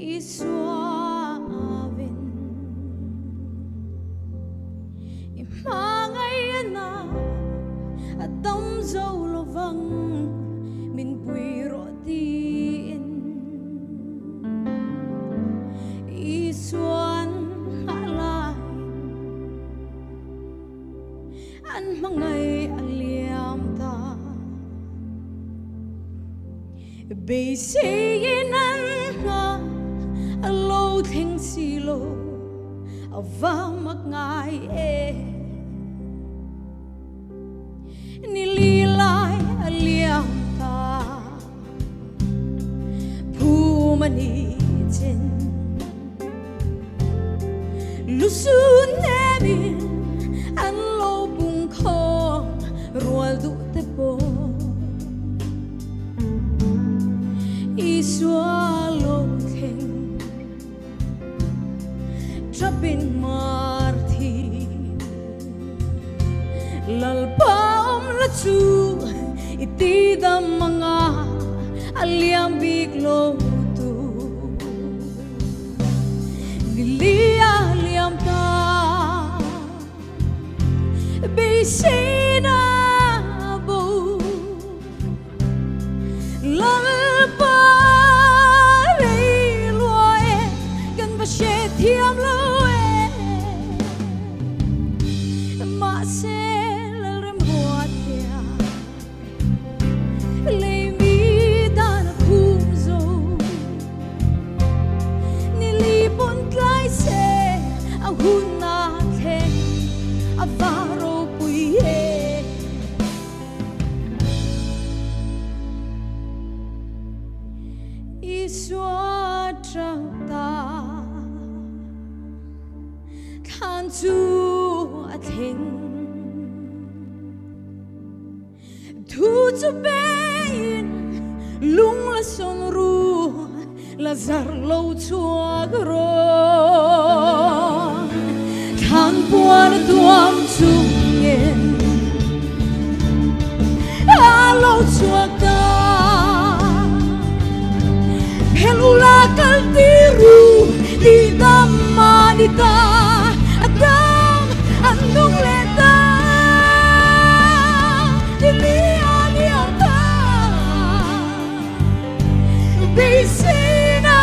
Isua avin I hmangaihna a tam zo lovang min pui rawh tiin Isuan a laiin an hmangaih a liam ta. Beiseiin an hna a lo thleng si lo, a va mak ngai e. Ni li lai a liam ta, phum a ni chin. Lusun nemin an lo pung khawm rual duh te pawh. Isua lo thleng ṭapin mar thi. Lalpa awm la chu i ti dam anga a liam bik lo tu. Ni li a liam ta beiseina bo. Lalpa rei lua e kan va hre thiam lo e. Mahse lalrem ruat hian lei mi dan a khum zo. Ni li pawn tlai se a hun a thleng a va ropui e. Isua tang ta thlan chu a thleng. Thu chu pein lung la sawn ru Lazar lo chhuak rawh. Thlan puan a tuam chungin a lo chhuak ta. Phel ula kal ti ru ti dam a ni ta. A dam an nung leh ta. Ti li a liam ta. Beiseina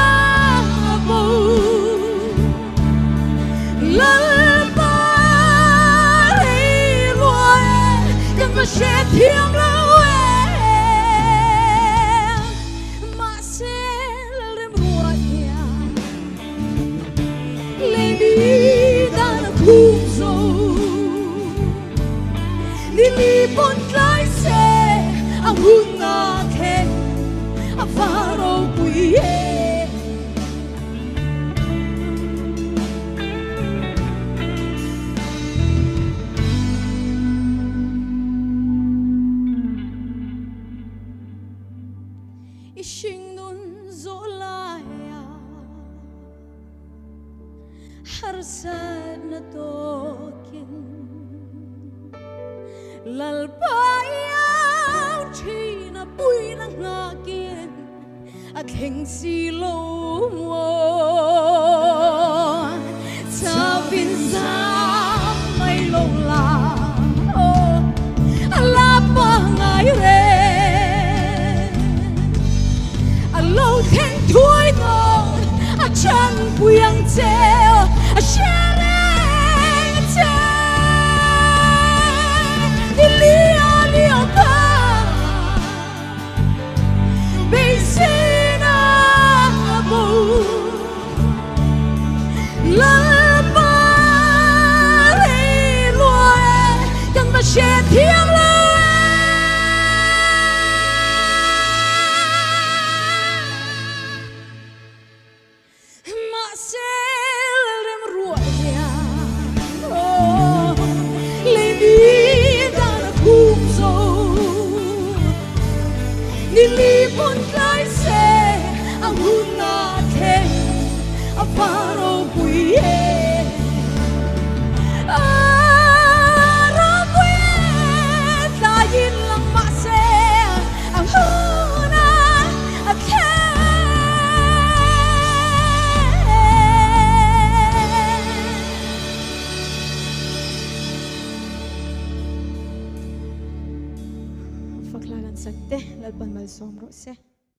bo. Lalpa rei lua e kan va hre thiam lo e. Mahse lalrem ruat hian lei mi dan a khum zo. Ni li pawn tlai se a hun a thleng a va ropui e. I hringnun zawh laia harsatna tawkin Lalpa iau thin a puina nghakin a thleng si lo maw. Chawin zam mai lo la, oh, a la pa ngai reng. A lo thleng thuai dawn a chan pui ang che, a hre reng a che. Ni li a liam ta beiseina bo. Lalpa rei lua e kan va hre thiam lo e. Mahse lalrem ruah hian, oh, lei mi dan a khum zo. Ni li pawn tlai se a hun a thleng a va ropui e. A ropui e tlaiin lang mahse a hun a thleng. Fak hla kan sak te Lalpan malsawm rawh se.